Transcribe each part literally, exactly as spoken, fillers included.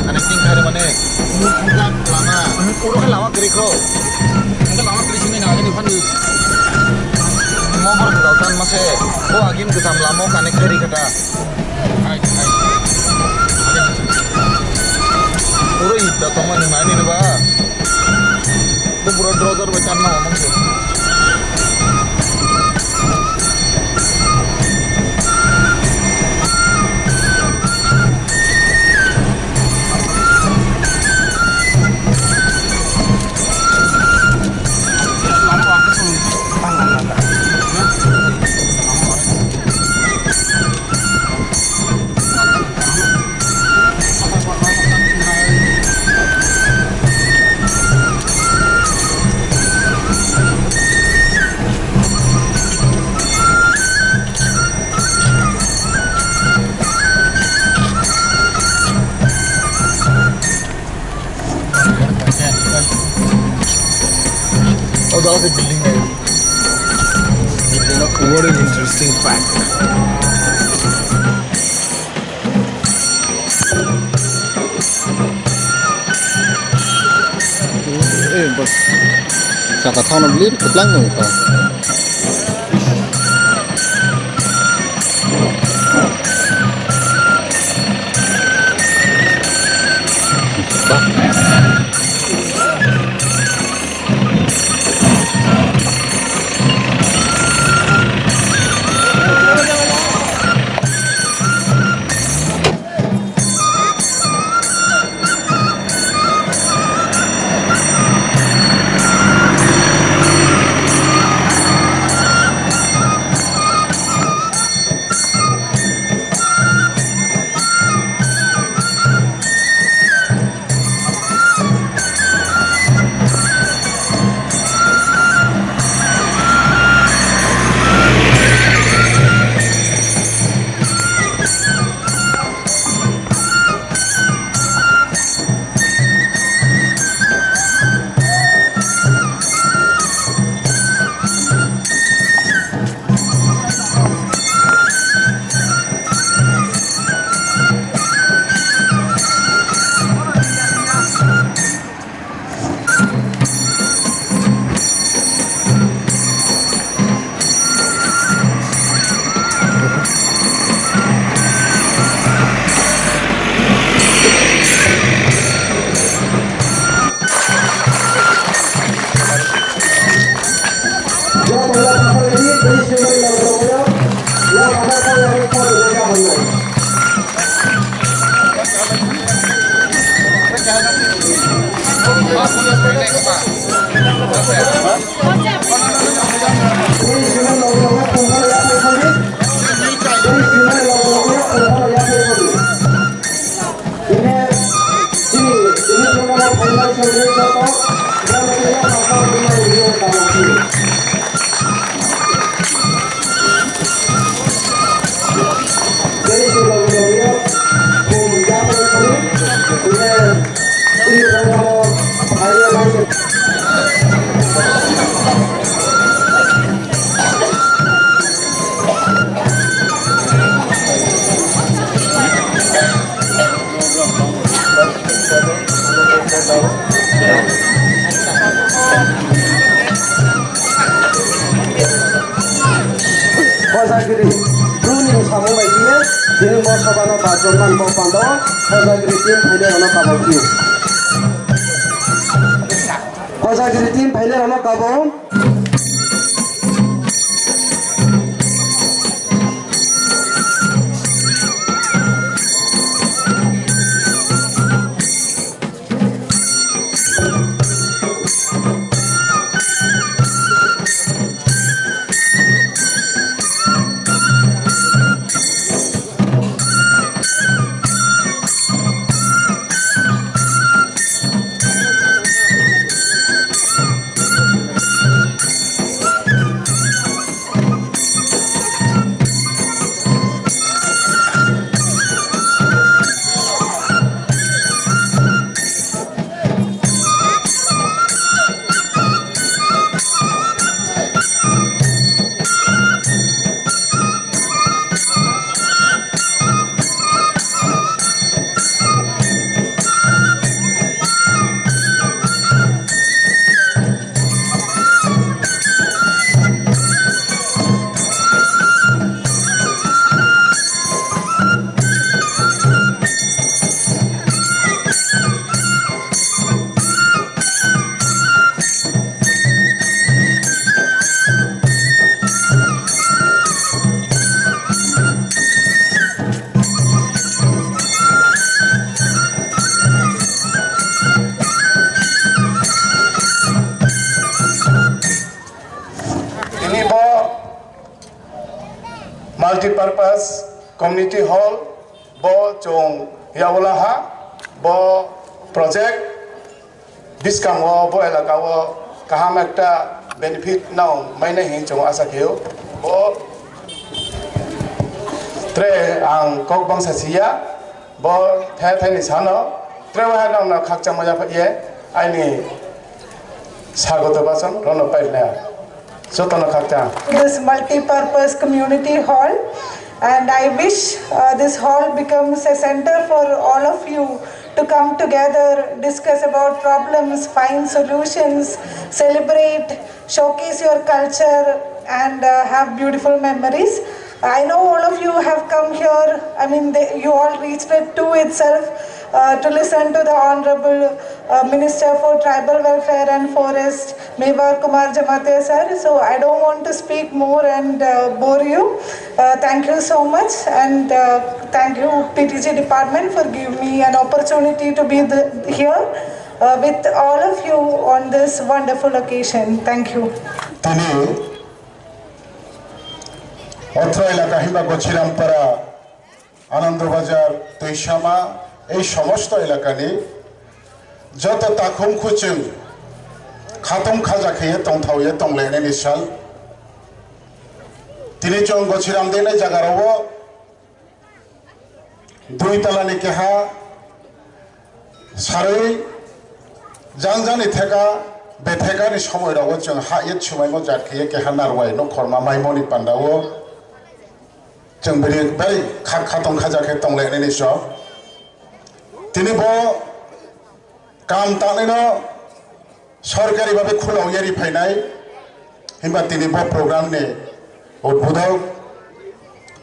Ani king khair mane. Lama. Uro khe lama kiri kro. Ungkha lama kiri sini na, ini kan. Mo bor dal tan mase. Ko agim gam lamo kane kiri kata. Hai, hai. Uro ida tomani mani ba. Bo pura dojar bai tanna hamang se. Oh, that was a building there. What an interesting fact. Eh, bas. Saka thangna bwlwi kwplang nung kha. Kojagiri, Bru ni samung bai khe, tini bo soba no ba jonman bo pando, Kojagiri team phainai rok no kabo khe. Kojagiri team phainai rok no kabo. Multipurpose community hall bo chwng yaulaha, bo project bwskango bo elaka o kaham ekta benefit nang mainai hin chwng asa khaio. Bo tre ang kok bangsa siya, bo the thani sano tre wa nang na khakchang maya ye aini sagoto bachon rono pailaya. Jotono khakchang. This multi-purpose community hall, and I wish, uh, this hall becomes a center for all of you to come together, discuss about problems, find solutions, celebrate, showcase your culture, and, uh, have beautiful memories. I know all of you have come here. I mean, they, you all reached at two itself, uh, to listen to the Honorable, uh, Minister for Tribal Welfare and Forest, Mewar Kumar Jamatia sir. So I don't want to speak more and, uh, bore you. Uh, thank you so much, and, uh, thank you P T G department for giving me an opportunity to be the, here, uh, with all of you on this wonderful occasion. Thank you. Tini Otro elaka himba Gochirampara, Anando Bazar, Tuisama, ei somosto elakani joto takhum khuchung khatung khaja kheye tongthao ye tonglainani sal. Tini chwng Gochiram denai jagarao dui talani keha sarwi jangjani theka bethekani somoirogo chwng ha yet sumaimo jat kheye keha narwai no khorma maimoni pandao chwng bini bai khak khatong khaja khe tonglainani so. Tini bo kam tangnaino sorkari babe khulao yari phainai, himba tini bo program ni udbodhok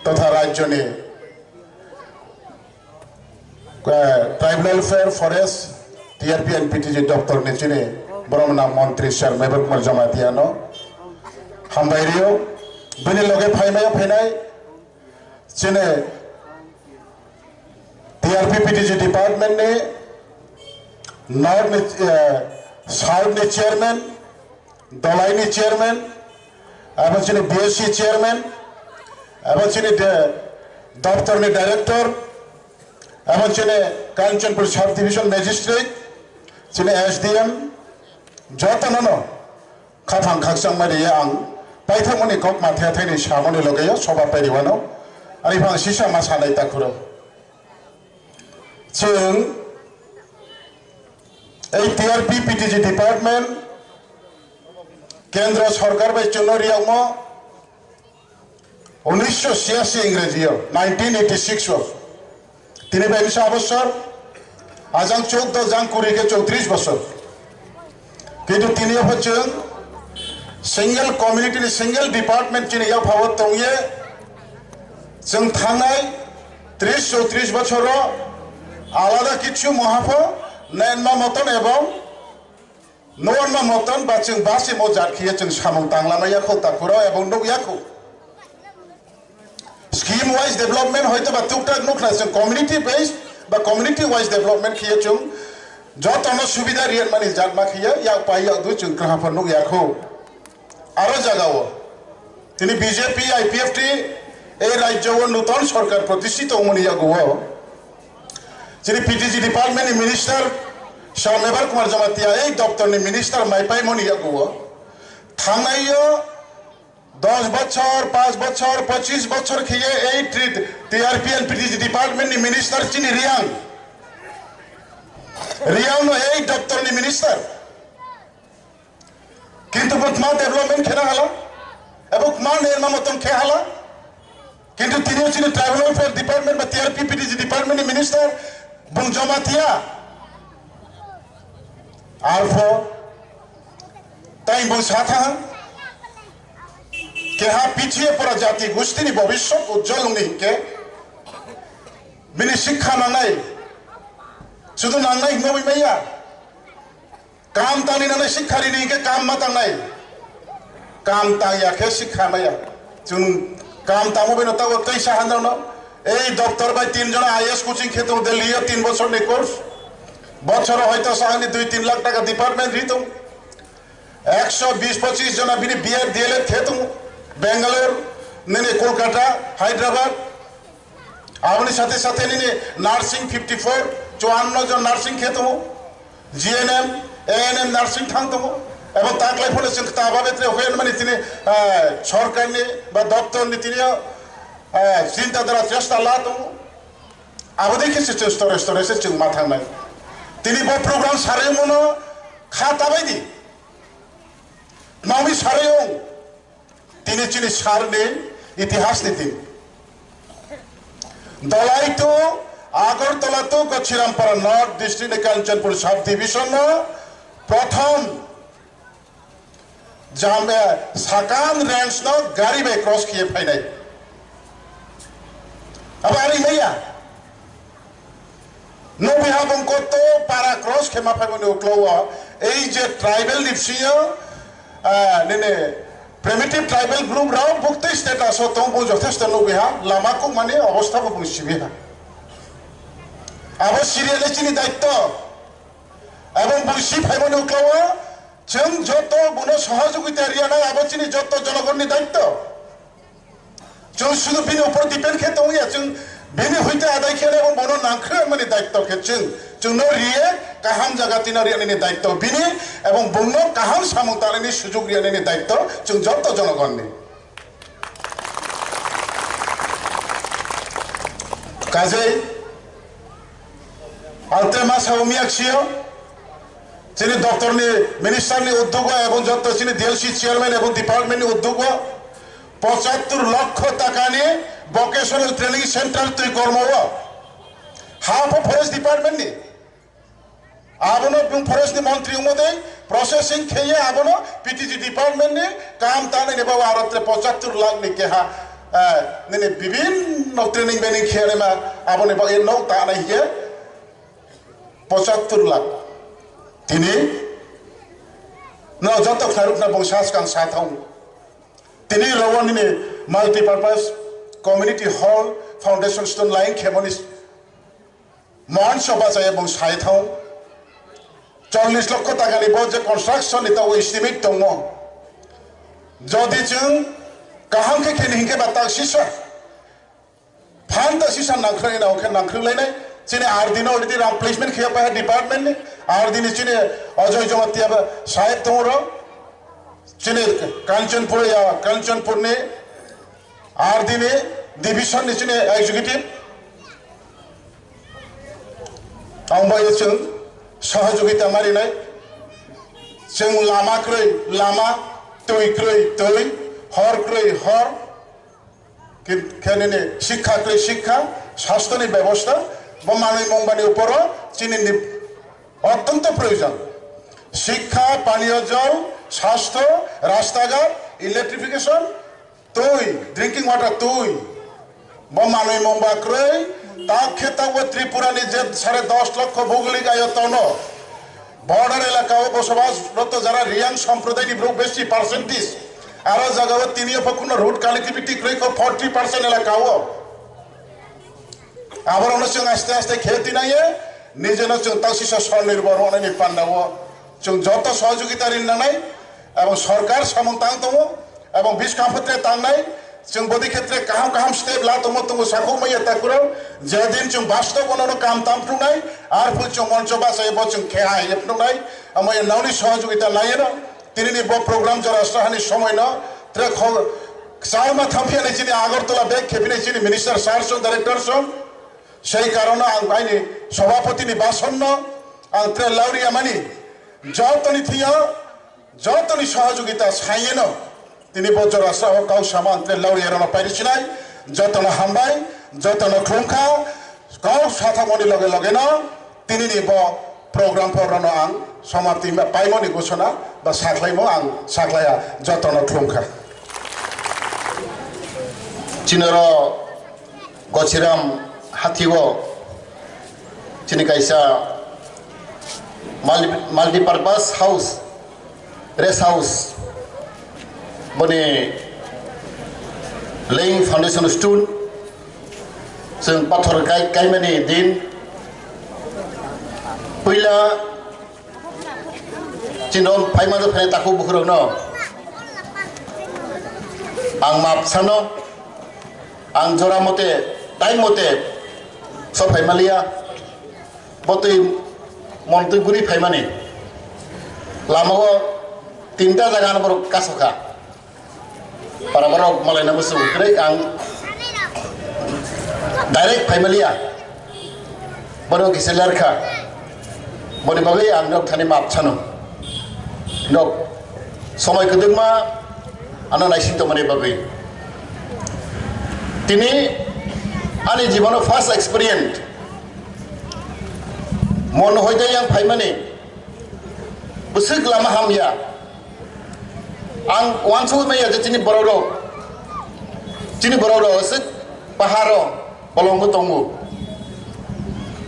totha rajyo ni, eh, Tribal Welfare, Forest, T R P and P T G doptor ni chini boromna montri sir Mewar Kumar Jamatia no hambai rio. Bini loge phaimaya phainai chini T R P P T G department ni North ni, eh, South ni chairman, Dolai ni chairman, abo chini B S C chairman, abo chini de-, doptor ni director, abo chini Kanchanpur sub division magistrate, chini S D M, joto no no khaphang khakchangma riya ang paithakmani kok matha thaini samani logeyo soba pairiwano. Ari phang sisa ma sanai takhuro. Chwng ei T R P P T G department kendro sorkar bai chwngno riyakmo unisho siasi Ingreji o nineteen eighty six o. Tini bai bisa bosor, ajang chuddo jang kuri ke chowtris bosor. Kintu tini o chwng single community ni single department chini yaphao tongye chwng thangnai tris chowtris bosor o alada kichu mohapho nenma moton ebong Noanma moton ba chwng basi mo jat khiye chwng samung tanglamaya kho takhuro ebong nukya kho. Scheme wise development hoito ba tuktak nukna chwng community based ba community wise development khiye chwng jotono subida riyan mani jat ma khiye yak pai yak dui chwng krahapha nukya kho. Aro jagao tini B J P I P F T ei rajyo o nuton sorkar protishthito wngmani yago o chini P T G department ni minister Sir Mebar Kumar Jamatia ei doptor ni minister mai paimani yago o thangnai o dos bochor, panch bochor, pochis bochor khiye ei tri-, T R P and P T G department ni minister chini Riang. Riang no ei doptor ni minister. Kintu bo tma development khena hala, ebo tma nirma moton khe hala. Kintu tini chini tribal welfare department ba T R P P T G department ni minister bung Jamatia. Arpho tai bung satha keha pichye pora jati gusti ni bobiswt ujjol wngni hinkhe bini sikha nangnai, sudu nangnai hingma bai maya. Kam tangni nangnai sikha rini hinkhe kam ma tangnai. Kam tangya khe sikha maya. Chwng kam tangmo bino tabo tei sahan rokno. Ei doctor bai tin jona I A S coaching khe tongo Delhi o tin bochor ni course. Bochoro hoito sahani dui tin lakh taka department ri tongo. Ekso bis pochis jona bini B Ed D L Ed khe tongo Bangalore. Nini Kolkata, Hyderabad, aboni sathe sathe nini nursing fifty four, chuanno jon nursing khe tongo, G N M, A N M nursing thang tongo, ebong taklai phano chwng kta ba betre hoi mani tini, ah, sorkarni ba doptorni tini, ah, chinta dhara chesta la tongo. Abo dei khe se chwng store store se chwng ma thangnai. Tini bo program sarwi mano kha ta bai di. Nami sarwi ong. Tini chini sarni itihasni din. Dolai to Agartala to Gochirampara North District ni Kanchanpur Sub Division no prothom Jam, eh, Sakan range no gari bai cross khiye phainai. Abo ari maya. Nubi habung koto para cross khema phaimani uklo o. Ei je tribal ni bisingo, ah, nini primitive tribal group rok bukti status o tong bo jothesto nubi ha, lama kukmani obostha bo bung sibi ha. Abo siriya le chini daitto. Ebong bung si phaimani uklo o, chwng joto bono sohojogita riyanai, abo chini joto jonogonni daitto. Chwng sudu bini upor depend khe tongya, chwng bini huite adai khe nai, bono nangkhe mani daitto khe chwng, chwngno riye kaham jaga tino riyanini daitto bini, ebong bungno kaham samung tanani sujuk riyanini daitto chwng joto jonogonni. Kajei, ang te ma sao miyak sio, chini doctor ni, minister ni uddog o ebong joto chini D L C chairman ebong department ni uddog o, pochattor lokho taka ni vocational training center twi kormo o. Ha pho forest department ni. Abono bung forest ni montri wngmo dei processing kheye abono P T G department ni kam tanai ni bawa aro tre pochattor lakh ni keha, eh, nini bibinno training bening khe ma aboni bagwi nok tanai hiye pochattor lakh. Tini no joto khnarukna bung sas kang sa thang. Tini rogo nini multipurpose community hall foundation stone line khemoni Mohan Sabha chaya bung sai thang. Chollish lokho taka ni bo je construction ni tawo estimate tongo. Jodi chwng kaham khe kheni hinkhe ba tak sisa. Phan ta sisa nangkhrai na okhe nangkhrai lainai. Chini R D no already ram placement khiya pa department ni. R D ni chini Ajoy Jamatia ba sai tongo ro. Chini Kanchanpur ya, Kanchanpur ni R D ni division ni chini executive. Ang bai chwng sohojogita marinai. Chwng lama kwrwi lama, twi kwrwi twi, hor kwrwi hor. Ki-, khe nini sikha kwrwi sikha, sastho ni bebosta, bo manwi mung bani uporo chini ni ottonto proyojon. Sikha, paniyo jol, sastho, rastaghat, electrification, twi, drinking water twi. Bo manwi mung ba kwrwi, tak khe tabuk Tripura ni je sare dos lokho bhougolik ayotono, border elaka o bosobas rokto jara Riyang somprodai ni borok besi percentage. Aro jaga o tini o pho kuno road connectivity kwrwi kho forty percent elaka o. Aborokno chwng aste aste khe tinaye, nijeno chwng tausisa swnirbo rwnani pandao chwng joto sohojogita rinanai, ebong sorkar samung tang tongo, ebong bwskang photre tangnai, chwng bodi khetre kaham kaham step la tongmo tongo sakhuk maya takhurok, jedin chwng bastob onono kam tam phunuknai, arphu chwng moncho bachai bo chwng khe hai phunuknai, amaya nauni sohojogita naieno, tinini bo program jora sahani somoino, tre khog-, kwchangma thamphiya nai chini Agartala bag khepinai chini minister sir song, director song, Sei karono ang aini sobhapoti ni bason no ang tre lauri amani jotoni thwiyo jotoni sohojogita saiye no tini bo jora sao kau sama ang tre lauri arano pairi sinai jotono hambai jotono khulumkha kau sathakmoni loge loge no tini ni bo program porno ang somapti paimoni gusona ba sakhlaimo ang sakhlaiya jotono khulumkha. Chinoro Gochiram hathi o chini kaisa multi-, multipurpose house, rest house, boni laying foundation stone, chwng pathor kai-, kaimani din, puila Chini rok phaima do phai takhuk bukhurokno ang map sano, Ang jora mote, time mote so phaimaliya. Bo twi mon twi guri phaimani. Lamao tinta jaga ano borok kasokha. Para borok malaina musu kwrwi ang direct phaimaliya. Borok kisa lerkha. Boni bagwi ang nok thani map sano. Nok somoi kwdwkma ano naising tongmani bagwi. Tini ani jibono first experience. Mon hoite yang phaimani. Bwswk lama hamya. Ang uansuk maya je chini borok rok. Chini borok rok aswk paharo bolongo tongo.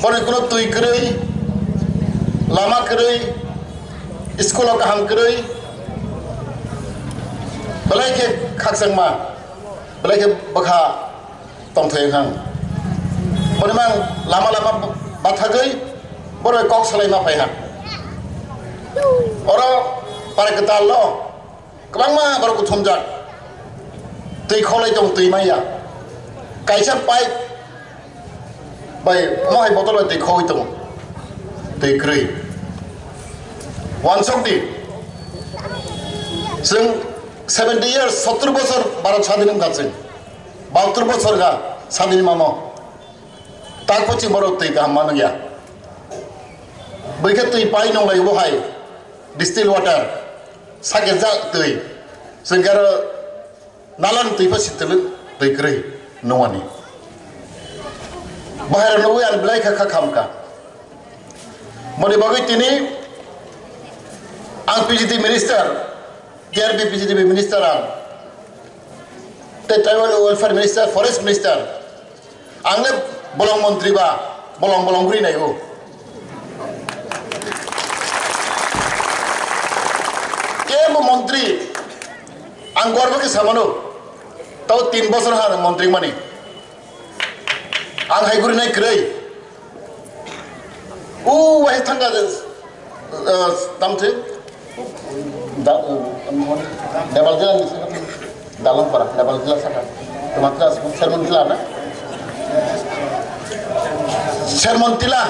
Borok kuno twi kwrwi, lama kwrwi, school o kaham kwrwi. Belai khe khakchangma, belai khe bwkha tongthai wngkha. Boni mang lama lama bathagwi borok kok salaima phaiha. Oro para kwtal lo kwbangma borok kuthumjak. Twi kholai tong twi maya. Kaisa pipe bai mohai botol bai twi khogwi tongo. Twi kwrwi. Wansok di. Chwng seventy years, sottur bosor Bharat sadin wngkha chwng. Bahattor bosor ga sadin mamo. Tak pochi borok twi kaham manung ya. Bwikhe twi pai nung lai bo hai. Distilled water. Sakhe jak twi. Chwng khe aro nalan twi pha sitwlwk twi kwrwi nungmani. Bahai rok nugwi ang belai kha kha khamkha. Boni bagwi tini ang P G D minister, T R P P G D minister ang. Tei tribal welfare minister, forest minister. Ang le bolong montri ba, bolong bolong guri nai o. Kebo montri, ang gorbo khe samano. Tau tin bosor ha montri mani. Ang hai guri nai kwrwi. O wahai thangka, eh, tamthwi. Da-, eh, Debal jila ni saka. Dalong para, Debal jila saka. Tuma tila, Sermon tila na? Sermon tila.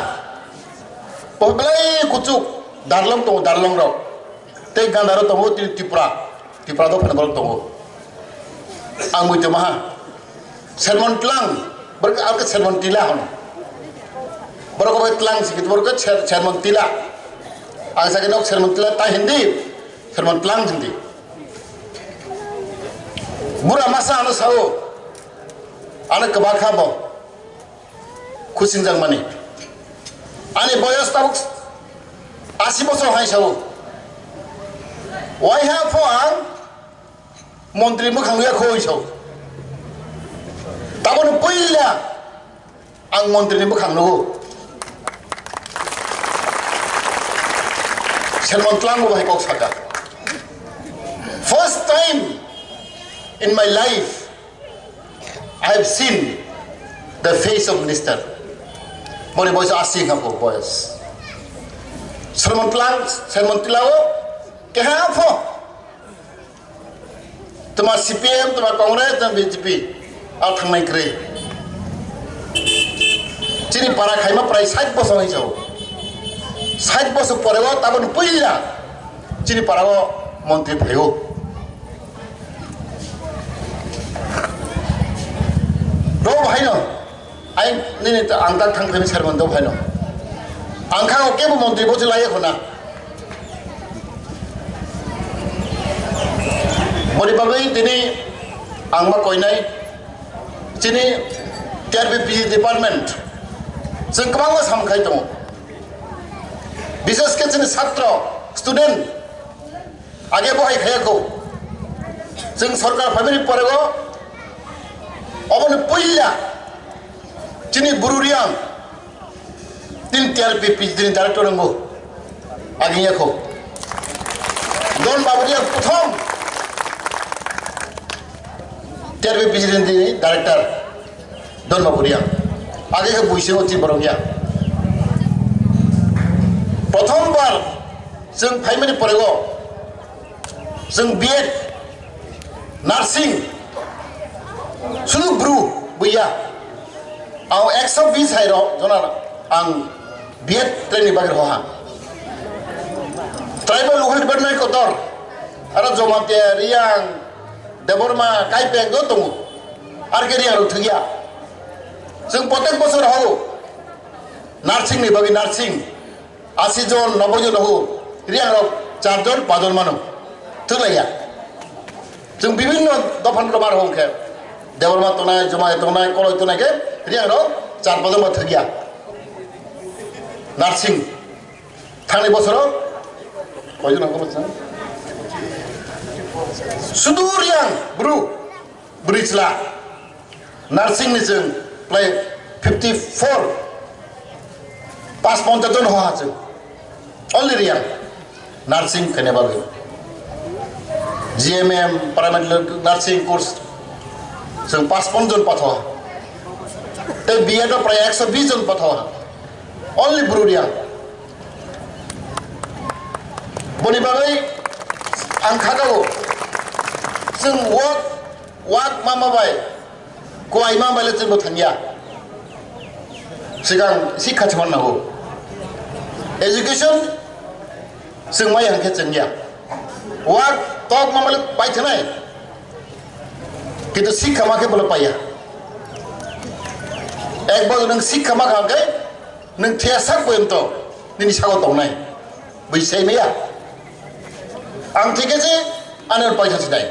O belai kuchuk, Darlong tongo, Darlong rok. Tei gandaro tongo, tini Tripura. Tripura dophani borok tongo. Ang muitu maha. Sermon tlang, borok ang khe sermon tila hono. Borok bai tlang sikit borok khe ser-, sermon tila. Ang sakhe nok sermon tila ta hindi, sermon tlang hindi. Bura masa ano sao, ano kebakha bo. Khusingjak mani. Ani boyos tabuk asi bosor hai sao. Waiha pho ang montri mwkhang ya khoi sao. Taboni puila ang montri ni mwkhang nugo. Sermon tlango bai kok saka. First time in my life, I have seen the face of minister. Boni boyos asi wngkha bo boyos. Sermon tlang, sermon tilao keha pho. Tuma C P M, tuma Congress, tuma B J P. Al thangnai kwrwi. Chini para khaima prai sait bosor hinwi sao. Sait bosor pore o taboni puila chini para o montri phaio. Rw bahaino, ai nini ta-, ang tak thang phai sermon do bahaino. Ang kha o kebo montri bo chwlai ya khuna. Boni bagwi tini ang ma koinai chini T R P P department chwng kwbangma sam khai tongo. Bishes khe chini satro, student, Age bo hai khaya kho. Chwng sorkar phaimani pore o oboni puila chini Bru Reang tin T R P P G D ni director wngo. Age ya kho. Don Babu Reang prothom T R P P G D ni director. Don Babu Reang. Age khe buisingo chini borok ya. Prothom bar chwng phaimani pore o chwng B Ed, nursing, sudu Bru, Buya. Ang ekso bis hai rok jona ang B Ed train ni bagir hoha. Tribal Welfare Department kotor. Aro Jamatia, Riang, Debbarma, Kaipeng do tongo. Ar ke Riang rok thwiya. Chwng protek bosor hogo. Nursing ni bagwi nursing. Asi jon, noboi jon rok, Riang rok char jon, pa jon mano. Thwlaiya. Chwng bibinno dophan rok mar hong khe. Debbarma tongnai, Jomai tongnai, Koloi tongnai khe Riang rok char pa jon ma thwkya. Nursing. Thangni bosoro koi jon hong khe bwsang? Sudu Riang, bru. Bwrwi chwla nursing ni chwng plai fifty four, pas ponchas jon hoha chwng only Riang nursing khaina bagwi. G M M, paramedical nursing course chwng pas ponchas jon pathoha. Tei B Ed o prai ekso bis jon pathoha. Only bru Riang. Boni bagwi ang khakao chwng work Wak mama bai, kuai mama bai le chwngbo thangya. Sigang sikha chwng nango. Education chwng mai hangkhe chwngya. Wak tok mama le pai thanai. Kintu sikha ma khe bolo paiya. Ek bojor nwng sikha ma kha hangkhe nwng thia sak poyonto nini sago tongnai. Bui sai maya. Ang thik ase, ano paisa sinai.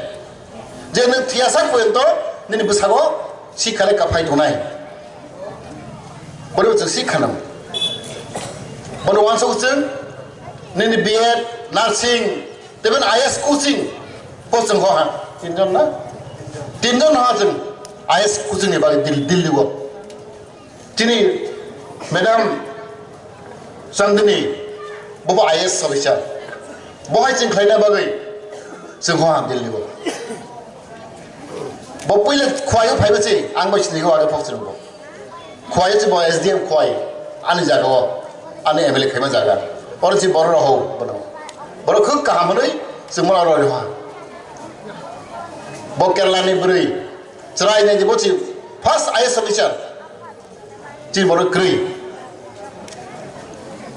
Je nwng thiyasa poyonto nini bwsago sikha le kaphai tongnai. Bono chwng sikha nang. Bono wansuk chwng nini B Ed, nursing, tei I A S coaching bo chwng ho ha. Tinjon na? Tinjon ha chwng I A S coaching ni bagwi Dil-, Delhi o. Chini Madam Chandni, bobo I A S officer. Bo hai chwng khlaina bagwi chwng ho ham Delhi o. Bo puila Khowai o phaiba se, ang bai sini go age phok chwng bo. Khowai o se bo S D M Khowai, ani jaga o, ani M L A khaima jaga. Oro se borok rok ho bono. Borok khub kaham hwnwi chwng bono rw rw ha. Bo Kerala ni bwrwi, chwrai nai bo se first I A S officer. Chini borok kwrwi.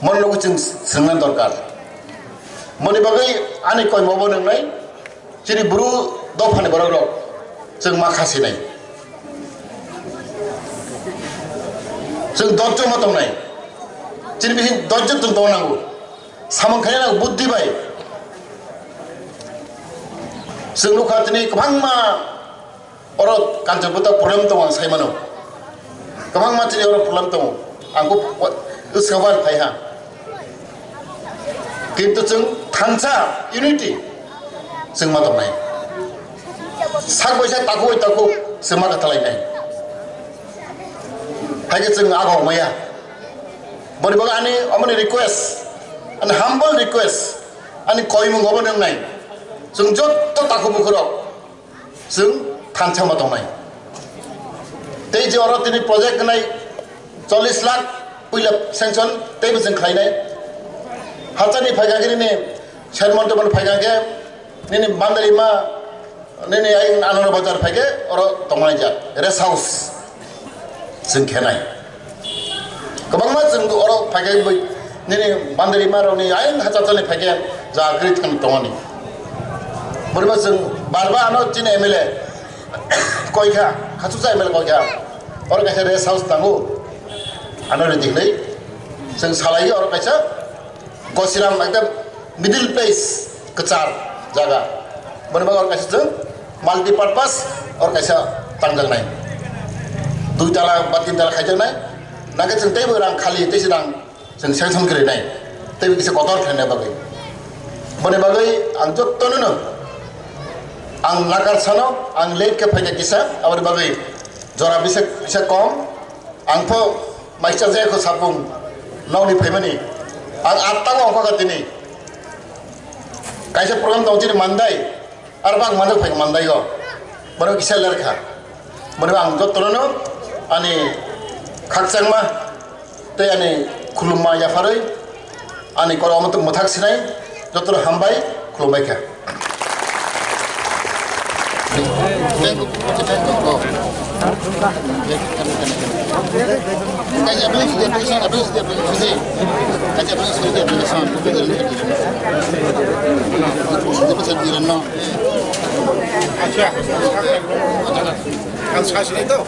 Mon logo chwng swngna dorkar. Moni bagwi ani koimo bo nwngnai. Chini bru dophani borok rok chwng ma khasinai. Chwng dojjo ma tongnai. Chini bisi dojjo chwng tong nango. Samung khaina nango buddhi bai. Chwng nukha tini kwbangma Oro Kanchanpur ta problem tongo ang sai mano. Kwbangma chini oro problem tongo. Ang bo bwskang bai phai ha. Kintu chwng thansa unity chwng ma tongnai. Sak bai sak takhuk bai takhuk chwng ma kathalai nai. Hai khe chwng agok maya. Boni bagwi ani omoni request, ani humble request, ani koimung obo nwngnai. Chwng jotto takhuk bukhurok Chwng thansa ma tongnai. Tei je oro tini project wngnai chollish lakh puila sanction teibo chwng khlainai. Hachani phaikha khe nini Sher Monte Band phaikha khe nini Bandarima nini ayang Ananda Bazar phaikhe oro tongnai jak rest house. Chwng khenai. Kwbangma chwng oro phaikhe bai nini Bandarima rokni ayang hachachani phaikhe ja kwrwi thang tongoni. Borima chwng barba ano chini M L A koikha, khachuksa M L A koikha. Oro kaisa rest house tango. Ano ready khlai. Chwng salai oro kaisa Gosiram ekta middle place kwchar jaga. Boni bagwi or kaisa chwng multi purpose or kaisa tangjaknai. Dui tala ba tin tala khaijaknai. Nake chwng teibo rang khali tei se rang chwng sanction krinai. Teibo kisa kotor khlaina bagwi. Boni bagwi ang jottono no ang nakar sano ang late khe phaikha kisa aboni bagwi jora bisa bisa kom. Ang pho maisa jaya kho sapung nokni phaimani. Ang atta o ongkha kha tini. Kaisa program tong chini Mandai. Ar bang Mandai phai Mandai o. Bono kisa ler kha. Bono ang jottono ani khakchangma tei ani khulumma yapharwi ani kormo tung mwthak sinai jottono hambai khulumbai kha. Acha, ang sasini to.